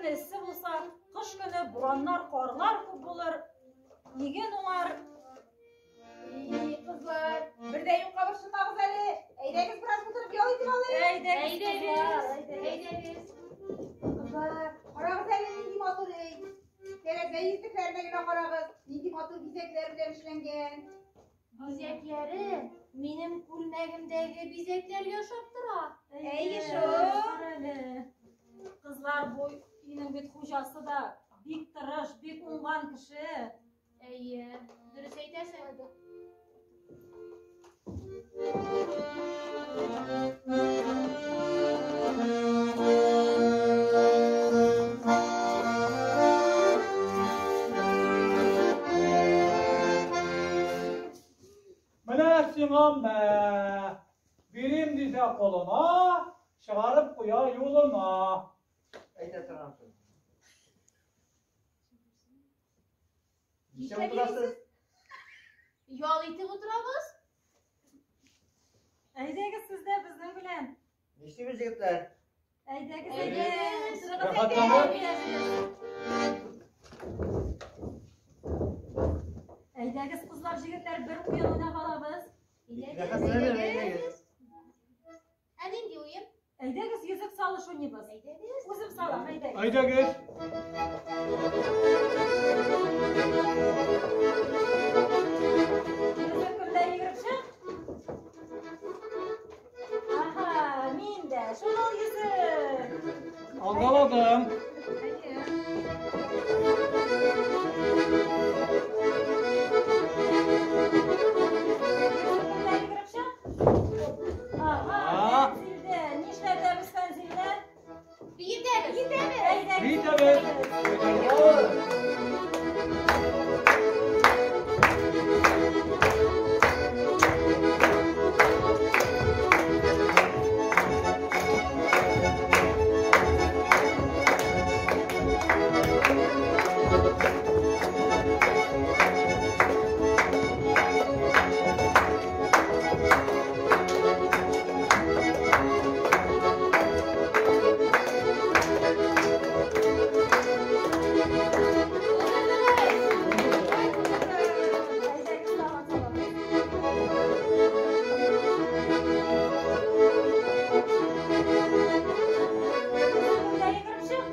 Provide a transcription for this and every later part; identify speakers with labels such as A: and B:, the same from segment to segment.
A: көне эссе булса, кыш көне бураннар, карлар күп булыр. Иген уңар.
B: И, кызлар, бер дә юкка борчылмагыз әле. Әйдәгез, бераз утырып ял итеп алыйк.
A: Әйдәгез, кызлар, әйдәгез.
B: Кызлар, карагыз әле нинди матур өй. Тәрәзә йөзлекләренә генә карагыз, нинди матур бизәкләр белән эшләнгән.
C: Бизәкләре минем күлмәгемдәге бизәкләргә ошап тора.
B: Әйе шул.
A: Кызлар, бу өйнең бит хуҗасы да бик тырыш, бик уңган кеше.
C: Әйе, дөрес әйтәсең.
D: Менә сиңа мә. Бирим дисә колына, чыгарып куя юлына.
E: Әйтә торган сүз. Нишләп утырасыз?
C: Ял итеп утырабыз.
A: Әйдәгез сез дә безнең белән.
E: Нишлибез, егетләр?
A: Әйдәгез,
C: Әйдәгез.
A: әйдәгез.
D: Рәхәтләнеп.
A: Әйдәгез, кызлар, җегетләр, бер уен уйнап алабыз.
E: Рәхәтләнеп, әйдәгез.
C: Ә нинди уен?
A: Әйдәгез, йөзек салыш уйныйбыз.
C: Әйдәгез.
A: Үзем салам, әйдәгез.
D: Әйдәгез.
A: Йөзек кемдә йөгереп чык? Аһа, мин дә. Шул ул йөзек.
D: Алдаладым.
A: Йөзек кемдә йөгереп чык? Аһа,
D: Аһа.
A: Фәнзилдә. Нишләтәбез Фәнзилне?
C: Биетәбез.
A: Әйдәгез.
D: Биетәбез.
A: Әйдәгез, тагын салабыз. Кемдә йөгереп чык?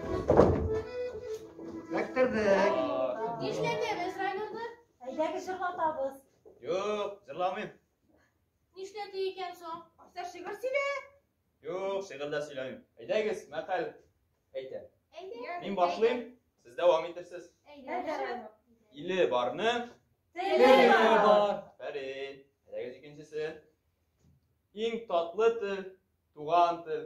E: Эләктердек.
C: Нишләтәбез Райнурны?
A: Әйдәгез җырлатабыз.
F: Юк, җырламыйм.
C: Нишләтә икән соң?
B: Асар шигырь сөйлә.
F: Юк, шигырь дә сөйләмим. Әйдәгез, мәкаль әйтәм.
C: Әйдә.
F: Мин башлыйм, сез дәвам итерсез.
C: Әйдә.
A: Әйдә, Райнур.
F: Иле барның,
A: Теле
D: Теле
A: бар.
D: бар.
F: афәрин. Әйдәгез икенчесе. Иң татлы тел, туган тел.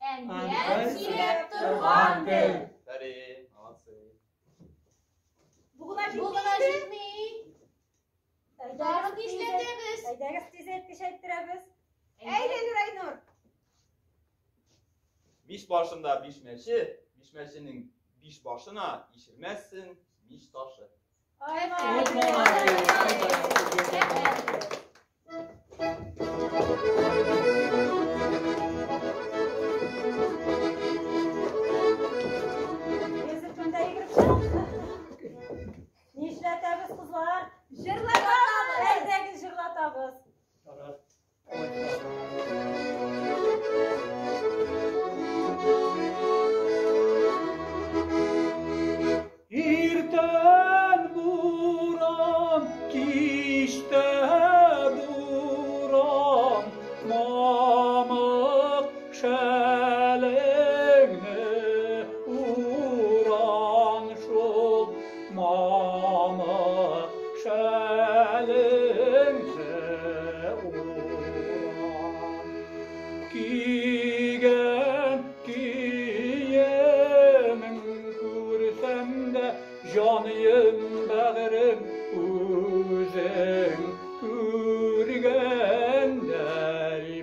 C: Әнкәм
D: Әнкәм
C: сөйләп торган тел.
F: Афәрин, молодцы.
B: Бу гына
C: Бу гына
B: җитми.
C: җитми.
A: Әйдәгез,
C: Тагын
A: тиз-
C: нишләтәбез?
A: Әйдәгез тиз әйттерәбез.
B: Әйдә, Райнур.
F: Биш башында биш мәче, биш мәченең биш башына ишермәссең мич ташы.
A: Ай,
D: Молодец.
A: Йөзек кемдә йөгереп чык? Нишләтәбез, кызлар?
B: Җырлатабыз.
A: Әйдәгез җырлатабыз.
D: Ярар. Иртән буран, кичтә буран, мамык шәлеңне уран шул, мамык шәлеңне уран. Кигән киемең күрсәм дә, җаныем, бәгырем, үзең күргәндәй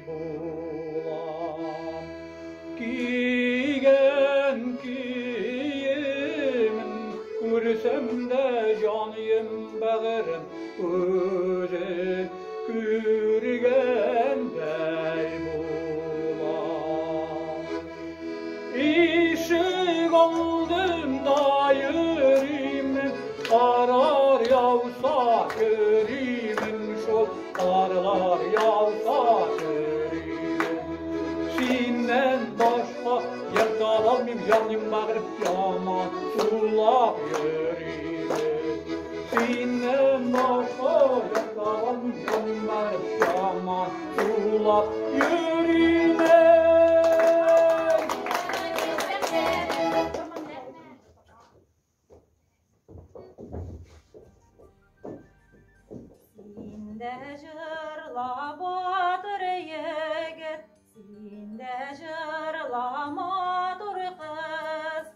D: булам. Кигән киемен күрсәм дә, җаныем, бәгырем, үзең күргәндәй булам. Ишек Алдында йөримен, Карлар яуса йөримен шул, Карлар яуса йөримен. Синнән башка яр табалмыйм, җаным бәгърем, яман сулап йөримен. Синнән башка яр табалмыйм, җаным бәгърем, яман сулап йөримен.
A: Син дә җырла, батыр егет, син дә җырла, матур кыз.